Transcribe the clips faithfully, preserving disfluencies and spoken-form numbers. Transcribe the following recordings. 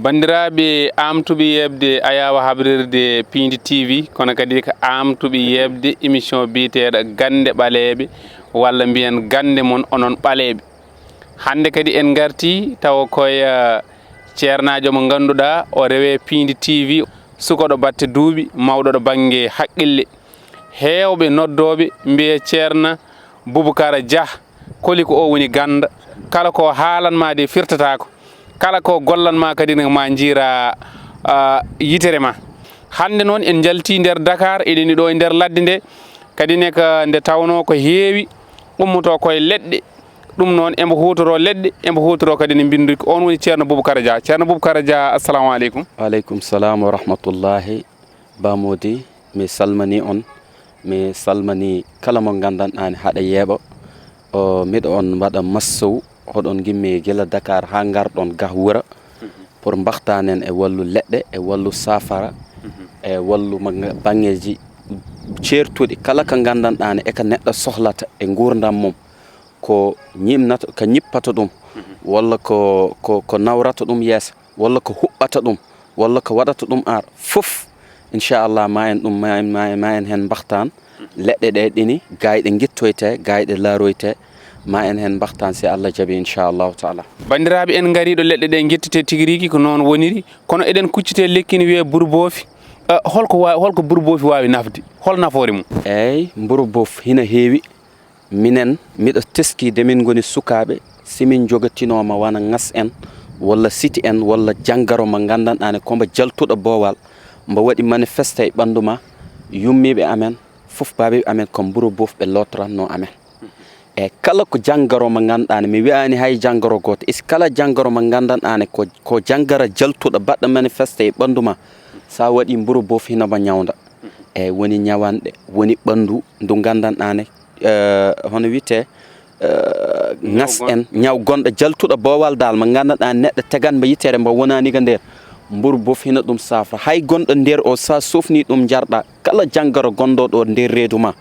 Banndiraaɓe aamtuɓe yeeɓde ayaawa habrirde Piindi T V, kono kadi ko aamtuɓe yeeɓde émission biyeteeɗo Gannde Ɓaleeɓe, walla mbiyen Gannde mon onon Ɓaleeɓe. Hannde kadi en ngartii tawa koye, eh, ceernaajo mo ngannduɗaa o rewee Piindi T V, sukoɗo batte duuɓi, mawɗo ɗo bannge haqqille. Heewɓe noddooɓe mbiye Ceerno Bubakara Dia, koli ko o woni gannda, kala ko haalan ma de firtataako, kala ko gollan ma kadi ne ma njiira, ah, yitere ma. Hannde noon en njalti nder Dakar, eɗeni ɗo e nder ladde nde, kadi ne ka nde tawnoo ko heewi ummotoo koye leɗɗe. Ɗum noon embo huutoroo leɗɗe, embo huutoroo kadi ne mbinndi. Ko on woni Ceerno Bubakara Dia. Ceerno Bubakara Dia, assalamu aleykum. Waaleykum salam wa rahmatullahi. Ba Mody, mi salmini on, mi salmini kala mo nganndan-ɗaa ne haɗa yeeɓa. O, miɗo on waɗa massawu, hoɗon ngimmi gila Dakar haa ngarɗon gah wura. Pour mbaxtaanen e wallu leɗɗe, e wallu saafara, e wallu ma-, banngeeji ceertuɗi. Kala ko nganndan-ɗaa ne e ko neɗɗo sohlata e nguurndam mum, ko ñimnata, ko ñippata ɗum, walla ko, ko, ko nawrata ɗum yeeso, walla ko huɓɓata ɗum, walla ko waɗata ɗum ar, fof, inchallah, ma en ɗum, ma en, ma en, ma en heen mbaxtaan. Leɗɗe ɗe ɗini, gaayɗe ngittoyte, gaayɗe laaroyte, ma en heen mbaxtaan si Allah jaɓi, inchallahu taala. Banndiraaɓe, en ngarii ɗo leɗɗe ɗe ngittete tigi rigi, ko noon woniri, kono eɗen kuccite lekki ne wiyee mburu boofi. Eh, holko wa-, holko mburu boofi waawi nafde? Hol nafoore mum? Eey, mburu boof hina heewi. Minen, miɗo teskii nde min ngoni sukaaɓe, si min njogatinooma wano ŋas en, walla siti en, walla janngaro mo nganndan-ɗaa ne ko mbo jaltuɗo boowal, mbo waɗi manifeste e ɓanndu ma, yummiiɓe amen, fof baabiiɓe amen ko mburu boof ɓe lootorannoo amen. E kala ko janngaro mo nganndan-ɗaa ne, mi wiyaani hay janngaro gooto, isi kala janngaro mo nganndan-ɗaa ne ko, ko janngara jaltuɗo baɗɗo manifeste e ɓanndu ma, so a waɗii mburu boof hino mo ñawnda. E woni ñawanɗe, woni ɓanndu ndu nganndan-ɗaa ne, eh, hono wiyetee, eh, ŋas en, ñaw gonɗo jaltuɗo boowal dal, mo nganndan-ɗaa neɗɗo tegan mo yitere mbo wonaani ga nder, mburu boof hino ɗum safra. Hay gonɗo nder o, sa sofni ɗum njarɗa, kala janngaro gonɗo ɗo nder reedu ma,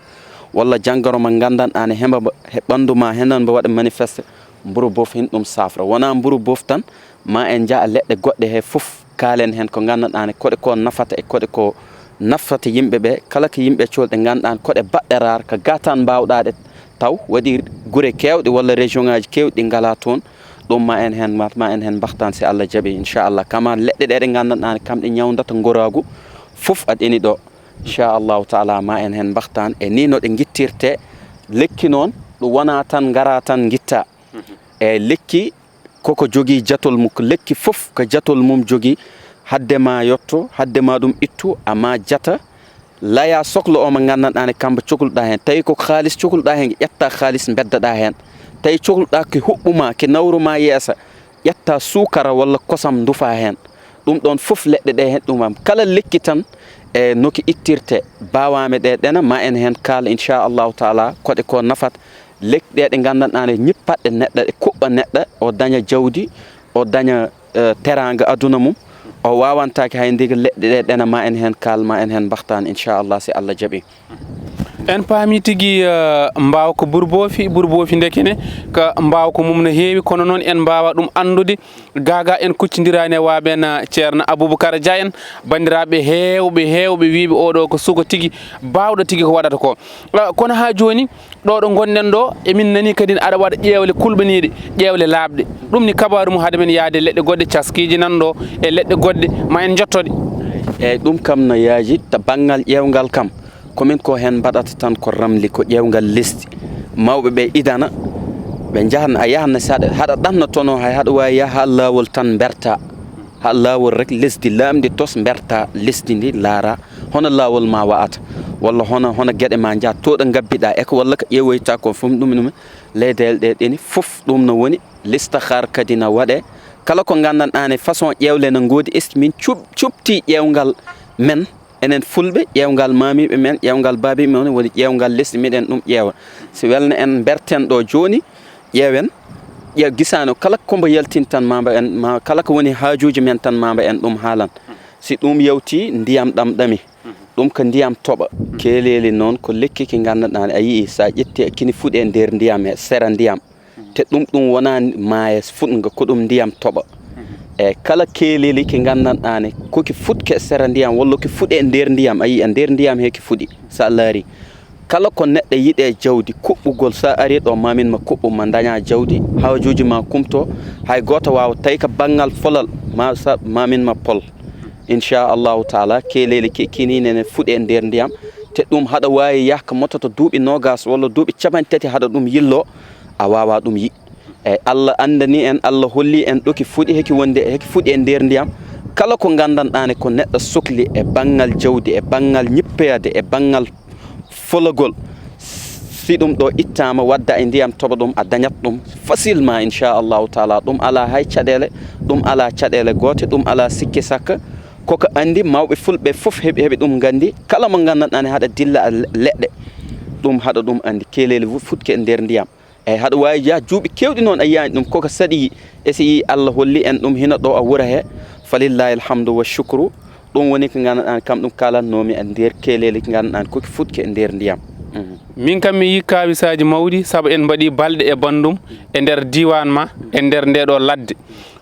walla janngaro mo nganndan-ɗaa ne hemba mbo, he ɓanndu ma, henan mbo waɗa manifeste, mburu boof hin ɗum safra. Wona mburu boof tan, ma en njaha leɗɗe goɗɗe he fof, kaalen heen ko nganndan-ɗaa ne koɗe ko nafata e koɗe ko nafata yimɓe ɓe, kala ko yimɓe coolɗe nganndan koɗe baɗɗe raar, ko gatan mbaawɗaa ɗe taw, waɗi gure keewɗe walla région ŋaaji keewɗi ɗi ngalaa toon, ɗum ma en heen, ma, ma en heen mbaxtaan si Allah jaɓi, inchallah. Kama leɗɗe ɗe ɗe nganndan-ɗaa ne kamɗe ñawndata ngoraagu, fof aɗa eni ɗo, inchallahu taala, ma en heen mbaxtaan e ni no ɗe ngittirte. Lekki noon, ɗum wona tan ngara tan ngitta. E lekki koko jogii jatol mum, ko lekki fof ko jatol mum jogii. Hadde ma yotto, hadde ma ɗum ittu, ama jata, laya soklo o mo nganndan-ɗaa ne kamba cokluɗaa heen. Tawi ko haalis cokluɗaa heen, ƴetta haalis mbeddaɗaa heen. Tawi cokluɗaa ki huɓɓu ma, ki nawru ma yeesa, ƴetta suukara walla kosam ndufa heen. Ɗum ɗoon fof leɗɗe ɗe heen ɗum am. Kala lekki tan e no ki ittirte, baawaame ɗe ɗena, ma en heen kaal, inchallahu taala, koɗe ko nafata. Lekɗe ɗe nganndan-ɗaa ne ñippat ɗe neɗɗo, ɗe kuɓɓa neɗɗo, o daña jawdi, o daña, eh, teraanga aduna mum, o waawantaake hay ndiga leɗɗe ɗe ɗena, ma en heen kaal, ma en heen mbaxtaan, inchallah, si Allah jaɓi. En paami tigi, eh, mbaawa ko mburu boofi, mburu boofi ndekene, ko mbaawa ko mum no heewi, kono noon en mbaawa ɗum anndude. Gaagaa en kuccondiraani e waaɓe en, Ceerno Abubakar Dia en, banndiraaɓe heewɓe, heewɓe wiyɓe oo ɗoo ko suka tigi, baawɗo tigi ko waɗata ko. Ah, kono haa jooni, ɗo ɗo ngonɗen ɗo, emin nani kadi aɗa waɗa ƴeewle kulɓaniiɗe, ƴeewle laaɓɗe. Ɗum ni kabaaru mum hade men yahde leɗɗe goɗɗe, caskiiji nan ɗo, e leɗɗe goɗɗe, ma en njottoɗe. Eey, ɗum kam no yaaji, ta banngal ƴeewngal kam. Ko min ko heen mbaɗata tan ko ramli, ko ƴeewngal lesdi. Mawɓe ɓe idana, ɓe njahan, a yahan ne saɗa, haɗa ɗanna tono, hay haɗa waawi yaha haa laawol tan mberta. Haa laawol rek lesdi laamndi tos mberta lesdi ndi laara hono laawol ma wa'ata. Walla hono, hono geɗe ma njaha to ɗo ngabbiɗa e ko walla ko ƴeewoyta ko fof ɗum ɗum. Leyɗeele ɗe ɗeni fof ɗum no woni listahar kadi na waɗe. Kala ko nganndan-ɗaa ne façon ƴeewle no ngoodi est min cuɓ-, cuɓti ƴeewngal men. Enen Fulɓe, ƴeewngal maamiiɓe men, ƴeewngal baabiiɓe men, woni ƴeewngal lesdi, miɗen ɗum ƴeewa. Si welno en mberten ɗo jooni, ƴeewen, ƴeew gisaano kala ko mbo yaltin tan, ma mba en, ma kala ko woni haajuuji men tan, ma mba en ɗum haalan. Si ɗum yawti, ndiyam ɗam ɗami. Ɗum ko ndiyam toɓa. Keeleeli noon ko lekki ki nganndan-ɗaa, a yii, so a ƴetti, kini fuɗe nder ndiyam, e sera ndiyam. Te ɗum, ɗum wonaa maaya fuɗnga, ko ɗum ndiyam toɓa. E kala keeleli ki nganndanɗaa ne, ko ki fuɗke e sera ndiyam, walla ki fuɗi e nder ndiyam, a yii e nder ndiyam he ki fuɗi, so a laari. Kala ko neɗɗo yiɗi e jawdi, kuɓɓugol, so a ari ɗo, mamin ma kuɓɓu, ma ndaña jawdi, haajuuji ma kumto, hay gooto waawa, tawi ka banngal folal, ma sa, mamin ma pol. Inchallahu taala, keeleli ki, kini nene fuɗi e nder ndiyam, te ɗum haɗa waawi yahka mototo duuɓi noogas walla duuɓi capanɗe tati haɗa ɗum yillo, a waawa ɗum yi. Eyi, Allah anndani en, Allah holli en ɗo ki fuɗi, heki wonde, heki fuɗi e nder ndiyam. Kala ko nganndanɗaa ne ko neɗɗo sokli e banngal jawdi, e banngal ñippeede, e banngal folagol, si ɗum ɗo ittaama, wadda e ndiyam, toɓa ɗum, a dañat ɗum facilement, inchallahu taala. Ɗum alaa hay caɗeele, ɗum alaa caɗeele goote, ɗum alaa sikke sakka. Koko anndi mawɓe fulɓe fof heɓi, heɓi ɗum nganndi. Kala mo nganndanɗaa ne haɗa dilla e le-, leɗɗe, ɗum haɗa ɗum anndi. Keeleli fu-, fuɗke e nder ndiyam. Eyi, haɗa waawi yah juuɓi keewɗi noon a yiyaani ɗum, koko saɗi, e si yii Allah holli en ɗum hino ɗo a wura he, falillahi alhamdu wa shukru. Ɗum woni ko nganndanɗaa kam ɗum kaalannoomi e nder keeleli ko nganndanɗaa ko ki fuɗki e nder ndiyam. Mhm. Min kam mi yii kaawisaaji mawɗi, sabu en mbaɗi balɗe e banndum e nder diiwaan ma, e nder nde ɗo ladde.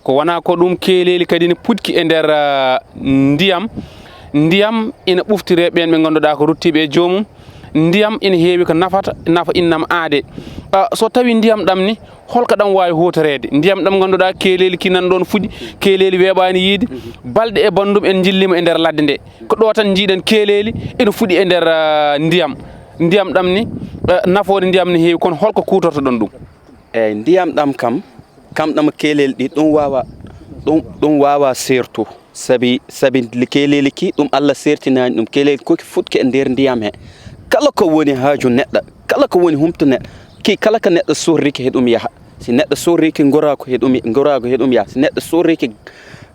Ko wonaa ko ɗum, keeleli kadi ne puɗki e nder, ah, ndiyam. Ndiyam ina ɓuftire ɓeen ɓe ngannduɗaa ko ruttiiɓe e joomum. Ndiyam ina heewi ko nafata, nafa innama aade. Ah, so tawi ndiyam ɗam ni, holko ɗam waawi huutoreede? Ndiyam ɗam ngannduɗaa keeleli ki nan ɗoon fuɗi, keeleli weeɓaani yiide. Balɗe e banndum en njilliima e nder ladde nde. Ko ɗo tan njiiɗen keeleli ina fuɗi e nder, ah, ndiyam. Ndiyam ɗam ni, ah, nafoore ndiyam ne heewi, kono holko kuutortoɗon ɗum? Eyi, ndiyam ɗam kam, kam ɗam keeleli ɗi, ɗum waawa, ɗum, ɗum waawa seertu. Sabi, sabi keeleli ki, ɗum Allah seertinaani ɗum. Keeleli ko ki fuɗki e nder ndiyam he. Kala ko woni haaju neɗɗo, kala ko woni humto neɗɗo, ki kala ko neɗɗo sorri ki he ɗum yaha. Si neɗɗo sorri ki ngoraagu he ɗum, ngoraagu he ɗum yaha. Si neɗɗo sorri ki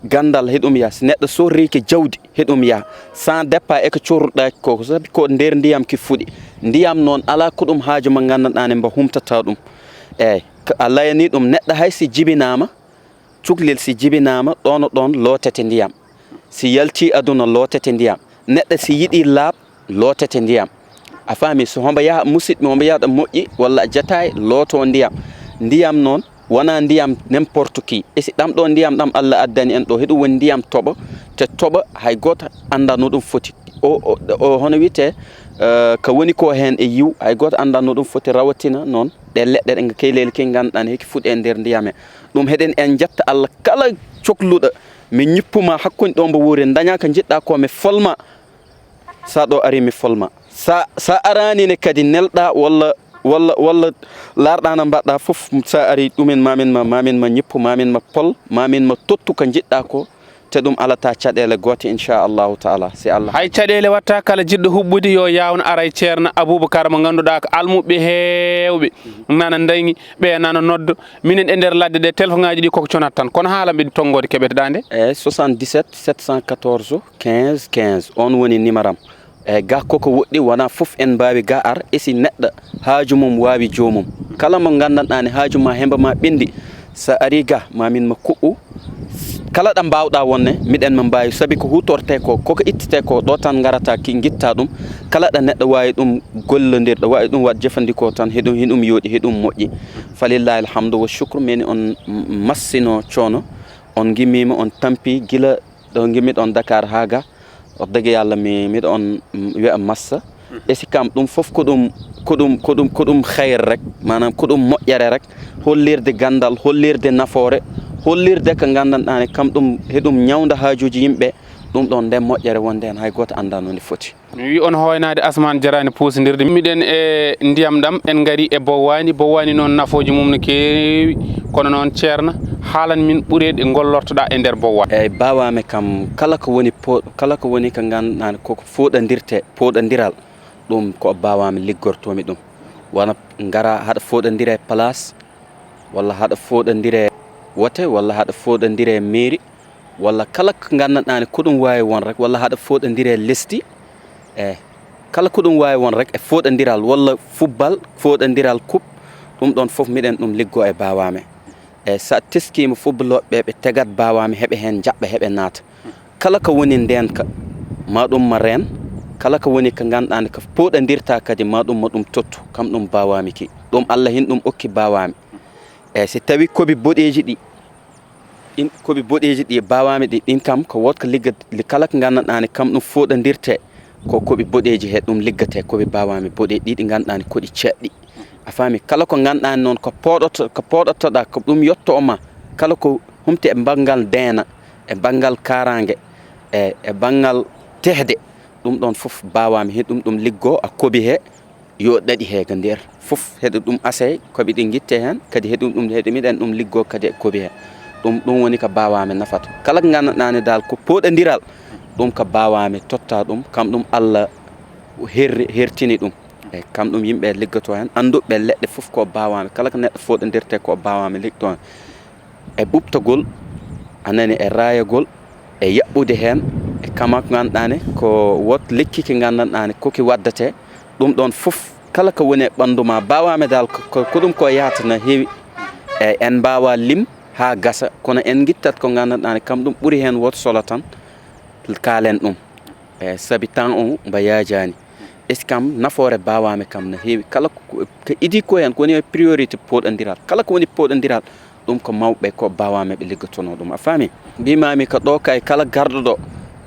ganndal he ɗum yaha. Si neɗɗo sorri ki jawdi he ɗum yaha. Sans départ e ko corruɗaa ko, sabi ko nder ndiyam ki fuɗi. Ndiyam noon alaa ko ɗum haaju mo nganndanɗaa ne mbo humtata ɗum. Eyi, ko a layanii ɗum neɗɗo hay si jibinaama, cuklel si jibinaama, ɗoon e ɗoon lootete ndiyam. Si yaltii aduna lootete ndiyam. Neɗɗo si yiɗii laaɓ, lootete ndiyam. A faami? So hombo yaha, musidɓe, hombo yaha ɗo moƴƴi, walla a jataay, looto ndiyam. Ndiyam noon, wonaa ndiyam n'importe qui. E si ɗam ɗo ndiyam ɗam Allah addani en ɗo, heɗum woni ndiyam toɓo, te toɓo hay gooto anndaa no ɗum foti. O, o, o, hono wiyetee, eh, ko woni ko heen e yiw, hay gooto anndaa no ɗum foti, rawatina noon ɗe leɗɗe ɗe keeleli ke ngannduɗaa ne heki fuɗi e nder ndiyam he. Ɗum heɗen en njetta Allah kala cokluɗo, mi ñippuma hakkunde ɗo mbo wuuri, ndaña ko njiɗɗaa ko, mi folma. Sa ɗo ari mi folma. Sa, sa arani ne kadi nelɗa walla, walla, walla larɗa na mbaɗɗa fof, sa ari ɗumen mamin ma, mamin ma ñippu, mamin ma pol, mamin ma tottu ko njiɗɗa ko. Te ɗum alata caɗeele goote, inchallahu taala, si Allah. Hay caɗeele watta, kala jiɗɗo huɓɓude yo yawno aray ceerno Aboubacar mo ngannduɗaa ko almuɓɓe heewɓe nana ndañi, ɓe nana noddo. Minen e nder ladde ɗe, téléphone ngaji ɗi koko conata tan, kono haala mbiɗa tonngode keɓeteɗa nde. E soixante-dix-sept sept cent quatorze quinze quinze, on woni numéro am. E ga koko woɗɗi, wona fof en mbaawi ga ar, e si neɗɗo haaju mum waawi joomum. Kala mo nganndanɗaa ne haaju ma hemba ma ɓenndi, sa ari ga, ma min ma kuɓɓu. Kala ɗo mbaawɗaa wonde, miɗen ma mbaawi, sabi ko huutortee ko, koko ittitee ko, ɗo tan ngarata ki ngitta ɗum. Kala ɗo neɗɗo waawi ɗum gollondirɗo, waawi ɗum waɗ jëfandikoo tan, heɗum, heɗum yooɗi, heɗum moƴƴi. Falillahi alhamdu wa shukru, meni on massino coono, on ngimmiima, on tampi gila ɗo ngimmi ɗon Dakar haa ga. Wax dëgg Yàlla, mi, miɗo on, mm, wi'a massa. E si kam ɗum fof ko ɗum, ko ɗum, ko ɗum, ko ɗum xayr rek, maanaam ko ɗum moƴƴere rek, hollirde ganndal, hollirde nafoore, hollirde ko nganndanɗaa ne kam ɗum, heɗum ñawnda haajuuji yimɓe, ɗum ɗon nden moƴƴere wonde heen hay gooto anndaa no nde foti. Mi wi on hoynaade asmaan jaraani puusindirde. Miɗen e ndiyam ɗam, en ngari e bowwani. Bowwani noon nafooji mum no keewi, kono noon ceerno, haalan min ɓureeɗe ngollortoɗaa e nder bowwani. Eyi, bawami kam, kala ko woni po-, kala ko woni ko nganndanɗaa ne koko fooɗandirte, fooɗandiral, ɗum ko bawami liggortoomi ɗum. Wona ngara haɗa fooɗandira e place, walla haɗa fooɗandira e wote, walla haɗa fooɗandira e mairie, walla kala ko nganndanɗaa ne ko ɗum waawi won rek, walla haɗa fooɗandira e lesdi, e kala ko ɗum waawi won rek e fooɗandiral, walla football, fooɗandiral coupe, ɗum ɗon fof miɗen ɗum liggo e bawami. E so a teskiima footballooɓe ɓe, ɓe tegat bawami, heɓe heen njaɓɓa, heɓe naata. Kala ko woni ndeenka, ma ɗum ma reen, kala ko woni ko nganndanɗaa ne ko pooɗondirta kadi, ma ɗum ma ɗum tottu, kam ɗum bawami ki. Ɗum Allah hin ɗum okki bawami. Eyi, si tawi kobi boɗeeji ɗi, Ɗin koɓi boɗeeji ɗi baawaami ɗi, ɗin kam ko wood ko ligga, li-, kala ko nganndanɗaa ne kam ɗum fooɗondirte, ko koɓi boɗeeji he ɗum liggate, koɓi baawaami boɗeeji ɗi, ɗi nganndanɗaa ne koɗi ceeɗɗi. A faami? Kala ko nganndanɗaa ne noon ko pooɗoto-, ko pooɗotoɗaa, ko ɗum yotto o ma, kala ko humti e banngal deena, e banngal kaaraange, e, e banngal tehde, ɗum ɗoon fof baawaami he ɗum, ɗum liggoo, a koɓi he, yo ɗaɗi he ga nder fof, heɗo ɗum asay, koɓi ɗi ngitte heen, kadi heɗum ɗum, heɗo miɗen ɗum liggoo kadi e koɓi he. Ɗum, ɗum woni ko baawaami nafata. Kala ko nganndanɗaa ne daal ko pooɗondiral, ɗum ko baawaami totta ɗum, kam ɗum Allah her-, hertini ɗum. E kam ɗum yimɓe liggotoo heen, annduɓe leɗɗe fof ko baawaami, kala ko neɗɗo fooɗondirte ko baawaami liggotoo heen. E ɓuɓtogol, a nani, e raayagol, e yaɓɓude heen, e kama ko nganndanɗaa ne ko wood lekki ki nganndanɗaa ne ko ki waddate, ɗum ɗoon fof, kala ko woni e ɓanndu ma, baawaami daal ko, ko, ko ɗum ko yahata na heewi. E en mbaawa lim haa gasa, kono en ngittat ko nganndanɗaa ne kam ɗum ɓuri heen wood solo tan, kaalen ɗum. E sabi temps o mbo yaajaani. Est-ce que kam nafoore baawaami kam no heewi. Kala ko, ko idii ko heen, ko woni e priorité pooɗondiral. Kala ko woni pooɗondiral, ɗum ko mawɓe ko baawaami ɓe liggotonoo ɗum. A faami? Mbiimaami ko ɗo kay kala garɗo ɗo,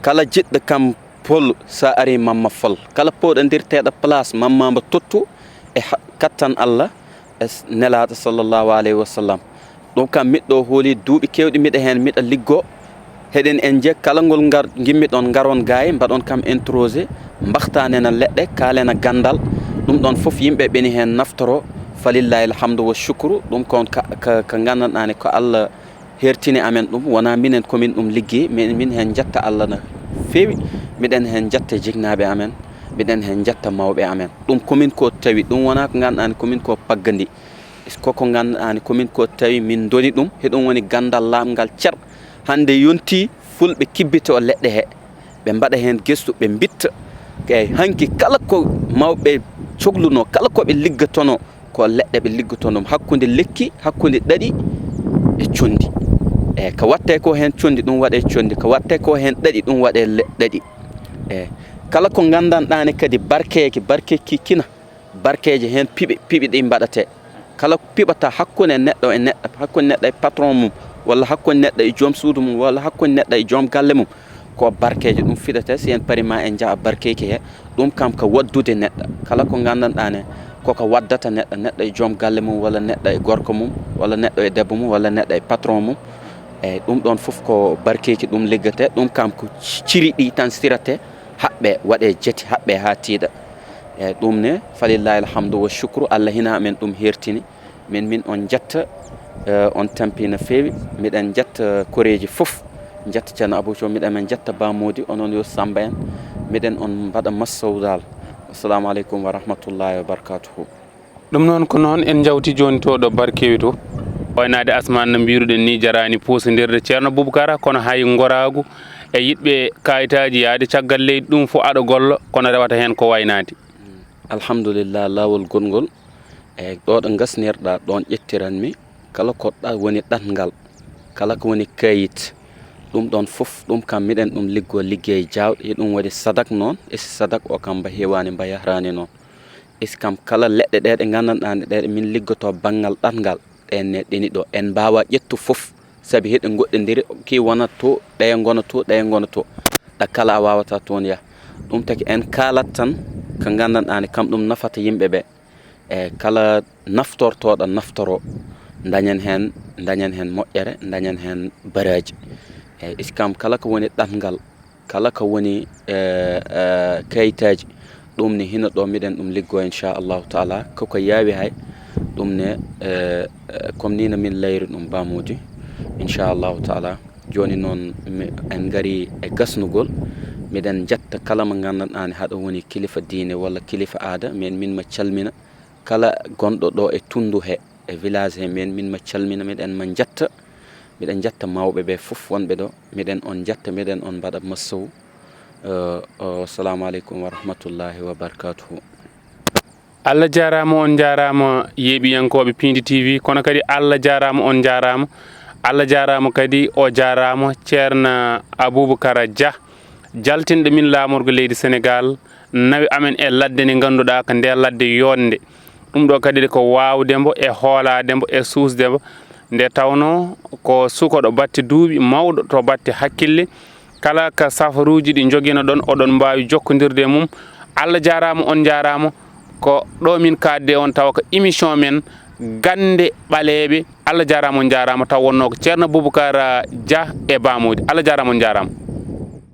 kala jiɗɗo kam Pol, so a arii Mamma Fol. Kala pooɗondirteeɗo place, Mamma mbo tottu e ha-, kattan Allah e s-, Nelaaɗo sallallahu alayhi wa sallam. Ɗum kam miɗo hooli duuɓi keewɗi miɗo heen, miɗo liggoo. Heɗen en je kala ngol ngar-, ngimmi ɗoon ngaron gaay, mbaɗon kam introsé, mbaxtaanena leɗɗe, kaalena ganndal. Ɗum ɗoon fof yimɓe ɓeni heen naftoro. Falillahi alhamdu wa shukru. Ɗum kon ka, ka, ka nganndanɗaa ne ko Allah hertini amen ɗum, wonaa minen ko min ɗum liggii, min, min heen njatta Allah no feewi, miɗen heen njatta jiknaaɓe amen, miɗen heen njatta mawɓe amen. Ɗum ko min ko tawi, ɗum wonaa ko nganndanɗaa ne ko min ko paggandi. Ko ko nganndanɗaa ne ko min ko tawi, min ndoni ɗum, heɗum woni ganndal laaɓngal cer. Hannde yontii fulɓe kibbito leɗɗe he, ɓe mbaɗa heen gestu, ɓe mbitta. Eey, hanki kala ko mawɓe coglunoo, kala ko ɓe liggotonoo, ko leɗɗe ɓe liggotonoo ɗum, hakkunde lekki, hakkunde ɗaɗi e conndi. Eey, ko waɗtee ko heen conndi, ɗum waɗee conndi, ko waɗtee ko heen ɗaɗi, ɗum waɗee le-, ɗaɗi. Eey, kala ko nganndanɗaa ne kadi barkeeki, barkeeki kina, barkeeji heen piɓe, piɓe ɗi mbaɗatee. Kala ko piɓata hakkunde neɗɗo e neɗɗo, hakkunde neɗɗo e patron mum, walla hakkunde neɗɗo e joom suudu mum, walla hakkunde neɗɗo e joom galle mum, ko barkeeji ɗum fiɗata. Si en parii ma en njaha barkeeki he, ɗum kam ko waddude neɗɗo. Kala ko nganndanɗaa ne, koko waddata neɗɗo, neɗɗo e joom galle mum, walla neɗɗo e gorko mum, walla neɗɗo e debbo mum, walla neɗɗo e patron mum. Eey, ɗum ɗoon fof ko barkeeki ɗum liggate. Ɗum kam ko ciri ɗi tan sirate, haɓɓe, waɗe jeti, haɓɓe haa tiiɗa. Eey, ɗum ne, falillahi alhamdu wa shukru, Allah hina amen ɗum hertini. Min, min on njatta, eh, on tampi no feewi. Miɗen njatta koreeji fof. Njatta Ceerno Abou Thiaw, miɗen men njatta Ba Mody, onon yo Samba en. Miɗen on mbaɗa massaw dal. Assalamu aleykum wa rahmatullahi wa barakatuhu. Ɗum noon ko noon en njawti jooni to ɗo Barkewi to. Waynaade Asmaan no mbiiruɗen ni, jaraani puusondirde Ceerno Bubakara, kono hay ngoraagu e yiɗɓe kaayitaaji yaade caggal leydi, ɗum fof aɗa golla, kono rewata heen ko waynaade. Alhamdulillah, laawol goɗngol. E ɗo ɗo ngasnirɗa, ɗoon ƴettiranmi. Kala ko ɗa-, woni ɗatngal, kala ko woni kayit, ɗum ɗoon fof, ɗum kam miɗen ɗum liggoo liggey jaawɗo. Hiɗum waɗi sadak noon, e si sadak o kam mba heewaani, mba yahraani noon. E si kam kala leɗɗe ɗe ɗe nganndanɗaa ne ɗe ɗe min liggotoo banngal ɗatngal, ɗeen ne ɗeni ɗo. En mbaawaa ƴettu fof, sabi hiɗe ngoɗɗondiri, kii wonat to, ɗeya ngona to, ɗeya ngona to. Ɗa kala a waawataa toon yah. Ɗum taki en kaalat tan ko nganndanɗaa ne kam ɗum nafata yimɓe ɓe. E kala naftortooɗo naftoro, dañen heen, dañen heen moƴƴere, dañen heen baraaji. E iskam kala ko woni ɗatngal, kala ko woni, e, e, kayitaaji, ɗum ni hino ɗo miɗen ɗum liggoo, inchallahu taala. Koko yaawi hay, ɗum ne, e, e, comme ni no min layri ɗum Ba Mody, inchallahu taala. Jooni noon, mi, en ngarii e gasnugol. Miɗen njetta kala mo nganndanɗaa ne haɗa woni kilifa diine walla kilifa aada, min, min ma calmina. Kala gonɗo ɗo e tunndu he, e village he, min, min ma calmina, miɗen ma njetta. Miɗen njetta mawɓe ɓe fof wonɓe ɗo. Miɗen on njetta, miɗen on mbaɗa massawu. Eh, o, assalamu aleykum wa rahmatullahi wa barakatuhu. Allah jaaraama, on njaaraama, yeeɓiyankooɓe Piindi T V, kono kadi Allah jaaraama, on njaaraama. Allah jaaraama kadi, o jaaraama Ceerno Abubakar Dia, jaltinɗo min laamorgo leydi Senegaal, nawi amen e ladde nde ngannduɗaa ko nde ladde yooɗnde. Ɗum ɗo kadi ko waawde mbo e hoolaade mbo e suusde mbo. Nde tawnoo ko sukoɗo batte duuɓi, mawɗo to batte hakkille, kala ka safaruuji ɗi njogino ɗon, oɗon mbaawi jokkondirde e mum. Allah jaaraama, on njaaraama. Ko ɗo min kaadde on tawa ko émission men Gannde Ɓaleeɓe. Allah jaaraama, on njaaraama. Taw wonnoo ko Ceerno Boubacar Dia e Bamodi. Allah jaaraama, on njaaraama.